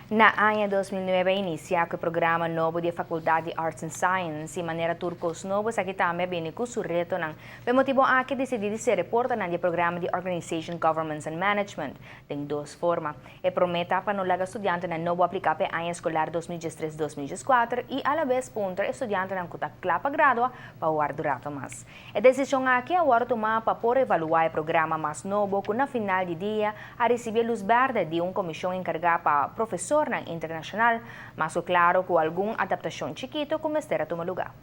Na aña 2009 a inicia cu e programa nobo di e Facultad di Arts and Science y manera tur cos nobo esaki tambe a bini cu su retonan. P'e motibo aki a dicidi di cera e portanan di e programa di Organization, Governments and Management den dos forma. E prome ta pa no laga studiantenan nobo aplica p'e aña escolar 2013, 2014 y alabes puntra e studiantenan cu ta cla pa gradua pa warda un rato mas. E desishon aki a wòrdu tumá pa por evaluá e programa mas nobo ku na final di dia a risibí e lus bèrdè di un komishon enkargá pa profesornan internashonal, mas ku klaro ku algun adaptashon chikito ku mester a tuma lugá.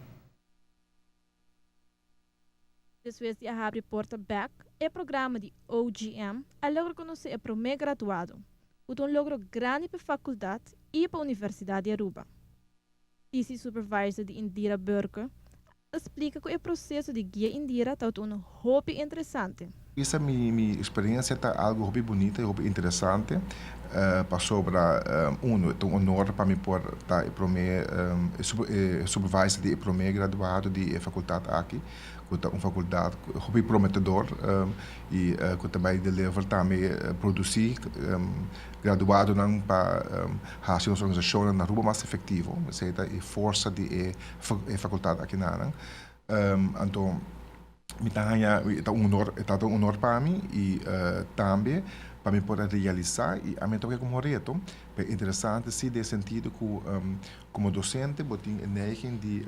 Despues di a habri porta bèk, e programa di OGM a logra konosé e promé graduado, ku ta un logro grandi pa e fakultat i pa Universidat di Aruba. TC Supervisor di Indira Burke a splica cu e proceso di guia Indira tawata uno hopi interesante. Esa mi mi experiencia ta algo hopi bunita y hopi interesante pasobra uno ta un honor pa mi por ta e prome e supervisor di e prome graduado di e facultad aki cu ta un facultad hopi prometedor y cu ta bay deliver tambe produci graduadonan pa haci nos organisacionnan na Aruba mas efectivo. Esey ta e forsa di e facultad aki nanan. Anto mi ta haña e ta un honor, e ta un honor pa mi y tambe pa mi por a realisa y ami ta wak como reto, pero interesante si den sentido cu como docente bo tin e neiging di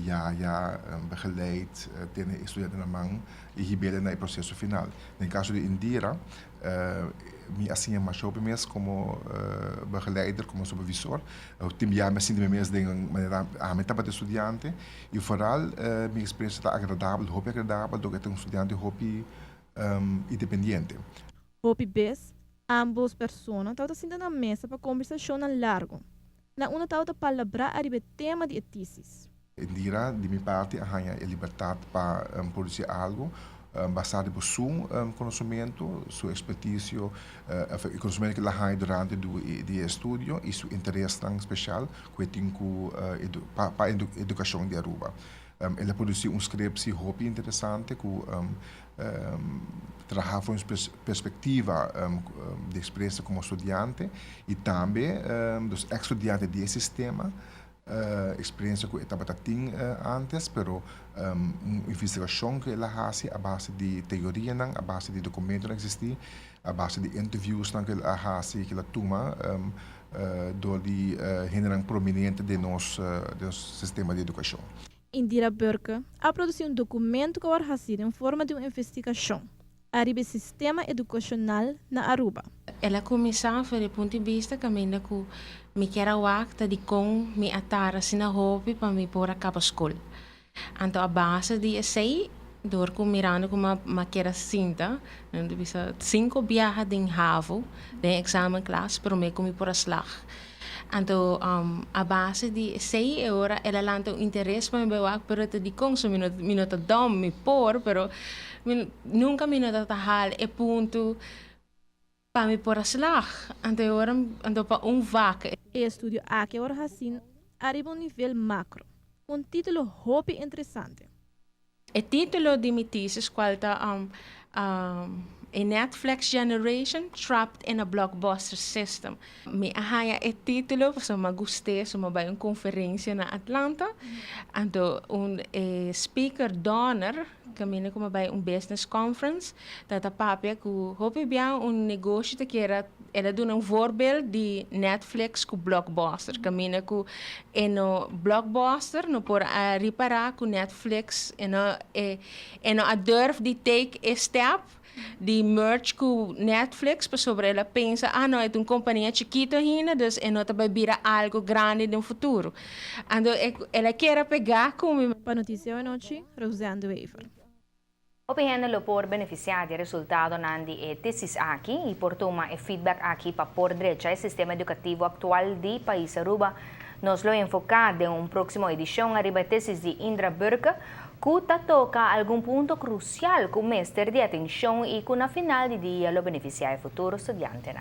yaya, begeleid, tene e studiante na man y hib'el na e proceso final. Den caso di Indira, Mi a siña masha hopi mes komo begeleider, komo supervisor. Tin bia mi a sinti mi mes den manera ami tabata e studiante i foral mi eksperensia ta agradabel, hopi agradabel, dor ku e ta un studiante hopi independiente. Hopi bes, ambos persona tabata sinta na mesa pa kombersashonnan largu, na unda tabata palabrá ariba e tema di e tesis. Indira, di mi parti a haña e libertat pa produsí algu basá riba su konosementu, su ekspertisio, e konosementu ku el a haña durante di e estudio i su interesnan speshal ku e tin ku pa edukashon di Aruba. El a produsí un skrepsi hopi interesante ku traha for un perspektiva di eksperensia komo studiante i tambe dos eks studiante di e sistema. Experiencia cu e tabata tin antes, pero un investigacion cu el a haci a base di teorianan, a base di documentonan existi, a base di interviewsnan cu el a haci, cu el a tuma door di hendenan prominente den nos sistema di educacion. Indira Burke a produci un documento cu a word haci den forma di un investigacion ariba e sistema educacional na Aruba. El a kuminsá for e punto di bista kaminda ku mi kier a wak ta dikon mi a tarda asina hopi pa mi por a kaba skol. Anto a base di esei, dor ku mirando ku mi a keda sinta, nan ta bisa sinku biaha den havo, den eksamenklas, promé ku mi por a slag. Anto a base di esei e ora el a lanta un interes pa mi bai wak, pero ta dikon so mi no mi no ta dòm, mi por, pero mi nunka mi no ta ta hal e punto pa mi por a slag. Anto e ora anto pa un vak. E estudio aki a wòrdu hasí ariba un nivel makro, ku un título hopi interesante. E título di mi tesis cual ta A Netflix Generation Trapped in a Blockbuster System. Mi a haña e título pasobra mi a gust'é, so mi a bai un conferencia na Atlanta. Anto un e speaker Donner, caminda cu mi a bai un business conference, ta ta papia cu hopi bia un negoshi ta kere El a duna un voorbeeld di Netflix ku Blockbuster, kaminda ku e no Blockbuster no por a ripará ku Netflix e no e e no a durf di take e step di merge ku Netflix pasobra el a pensa ah no e ta un kompania chikito ainda dus e no ta bai bira algu grandi den futuro. Anto e el a kere pegá ku mi. Pa Noticia Hoy Nochi, Roseanne de Wever. Hopi hende lo por benefisiá di e resultadonan di e tesis aki i por tuma e feedback aki pa por drecha e sistema edukativo aktual di pais Aruba. Nos lo enfoká den un próksimo edishon ariba e tesis di Indra Burke ku ta toka algun punto krusial ku mester di atenshon i ku na final di dia lo benefisiá e futuro studiantenan.